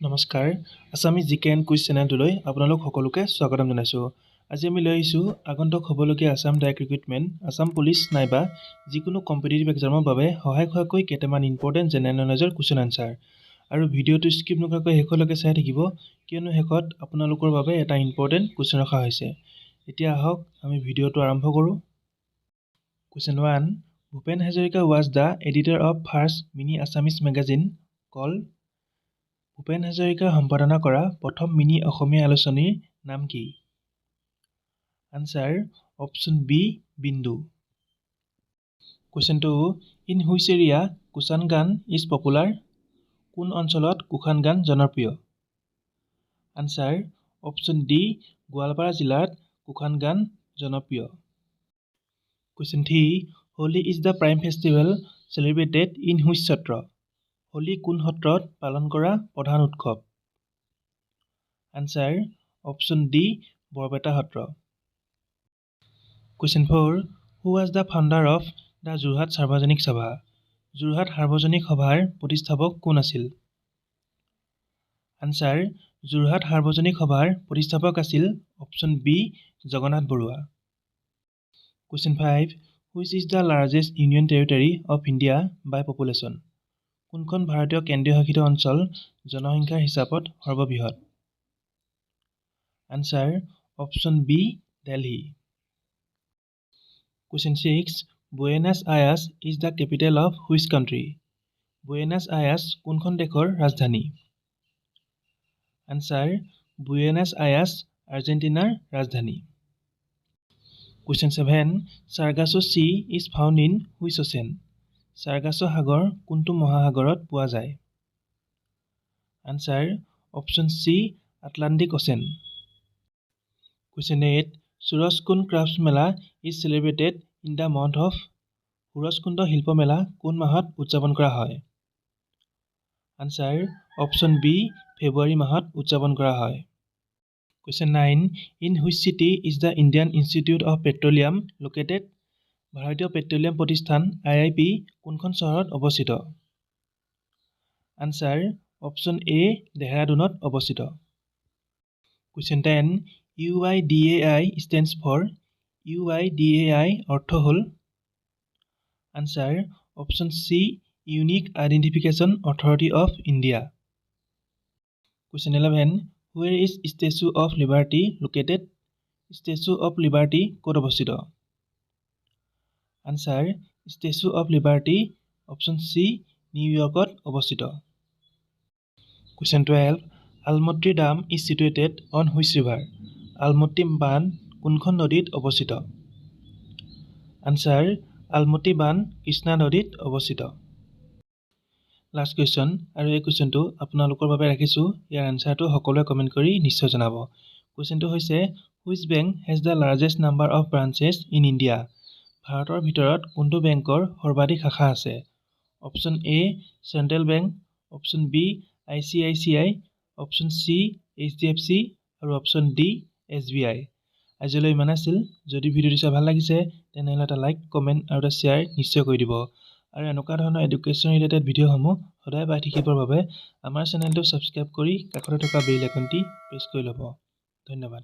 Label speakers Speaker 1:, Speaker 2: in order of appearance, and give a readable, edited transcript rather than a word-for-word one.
Speaker 1: নমস্কাৰ, Assamese G K and quiz চেনেলটোলৈ আপোনালোক সকলোকে স্বাগতম জনাইছোঁ। আজি আমি লৈ আহিছোঁ আগন্তুক হ'বলগীয়া Assam direct recruitment, Assam police নাইবা যিকোনো কম্পিটিটিভ এক্সামৰ বাবে সহায়ক হোৱাকৈ কেইটামান ইম্পৰ্টেণ্ট জেনেৰেল নলেজৰ কুৱেশ্যন আনচাৰ। আৰু ভিডিঅ'টো স্কিপ নকৰাকৈ শেষলৈকে চাই থাকিব, কিয়নো শেষত আপোনালোকৰ বাবে এটা ইম্পৰ্টেণ্ট কুৱেশ্যন ৰখা হৈছে। এতিয়া আহক, আমি ভিডিঅ'টো আৰম্ভ কৰোঁ। Question 1: Bhupen Hazarika was the editor of first mini Assamese magazine called? Bhupen হাজৰিকাই সম্পাদনা কৰা প্ৰথম মিনি অসমীয়া আলোচনীৰ নাম কি? আনচাৰ অপশ্যন বি, বিন্দু। Question 2: In which area Kusan Gaan is popular? কোন অঞ্চলত কুষাণ গান জনপ্ৰিয়? আনচাৰ অপশ্যন ডি, গোৱালপাৰা জিলাত কুষাণ গান জনপ্ৰিয়। Question 3: Holi is the prime festival celebrated in which Satra? Holi কোন সত্ৰত পালন কৰা প্ৰধান উৎসৱ? Answer option D, Barpeta Satra. Question 4: Who was the founder of the Jorhat Sarbajanik Sabha? Jorhat সাৰ্বজনিক সভাৰ প্ৰতিষ্ঠাপক কোন আছিল? আনচাৰ যোৰহাট সাৰ্বজনিক সভাৰ প্ৰতিষ্ঠাপক আছিল option B, Jagannath Barua. Question 5: Which is the largest union territory of India by population? কোনখন ভাৰতীয় কেন্দ্ৰীয় শাসিত অঞ্চল জনসংখ্যাৰ হিচাপত সৰ্ববৃহৎ? Answer option B, Delhi. Question 6: Buenos Aires is the capital of which country? Buenos Ayres কোনখন দেশৰ ৰাজধানী? আনচাৰ বুয়েনাছ আয়াৰ্ছ আৰ্জেণ্টিনাৰ ৰাজধানী। Question 7: Sargasso Sea is found in which ocean? চাৰ্গাছো সাগৰ কোনটো মহাসাগৰত পোৱা যায়? Answer option C, Atlantic Ocean. Question 8: Surajkund Crafts Mela is celebrated in the month of? Surajkund শিল্প মেলা কোন মাহত উদযাপন কৰা হয়? আনচাৰ অপশ্যন বি, ফেব্ৰুৱাৰী মাহত উদযাপন কৰা হয়। Question 9: In which city is the Indian Institute of Petroleum located? ভাৰতীয় পেট্ৰলিয়াম প্ৰতিষ্ঠান আই I P কোনখন চহৰত অৱস্থিত? আনচাৰ অপশ্যন এ, ডেহৰাডুনত অৱস্থিত। Question 10: UIDAI stands for? UIDAI অৰ্থ হ'ল? Answer option C, Unique Identification Authority of India. Question 11: Where is Statue of Liberty located? Statue of liberty ক'ত অৱস্থিত? Answer Statue of Liberty option C, নিউয়ৰ্কত অৱস্থিত। Question 12: Almatti Dam is situated on which river? Almatti বান্ধ কোনখন নদীত অৱস্থিত? Answer আলমট্টি বান্ধ কৃষ্ণা নদীত অৱস্থিত। লাষ্ট কুৱেশ্যন, আৰু এই কুৱেশ্যনটো আপোনালোকৰ বাবে ৰাখিছোঁ। ইয়াৰ আনচাৰটো সকলোৱে কমেণ্ট কৰি নিশ্চয় জনাব। কুৱেশ্যনটো হৈছে, which bank has the largest number of branches in India? ভাৰতৰ ভিতৰত কোনটো বেংকৰ সৰ্বাধিক শাখা আছে? Option A, central bank, option B, I C I C I, option C, H D F C আৰু অপশ্যন ডি, এছ বি আই। আজিলৈ ইমান আছিল। যদি ভিডিঅ'টো চাই ভাল লাগিছে, তেনেহ'লে এটা লাইক, কমেণ্ট আৰু এটা শ্বেয়াৰ নিশ্চয় কৰি দিব। আৰু এনেকুৱা ধৰণৰ এডুকেশ্যন ৰিলেটেড ভিডিঅ'সমূহ সদায় পাই থাকিবৰ বাবে আমাৰ চেনেলটো ছাবস্ক্ৰাইব কৰি কাষতে থকা বেল আইকনটি প্ৰেছ কৰি ল'ব। ধন্যবাদ।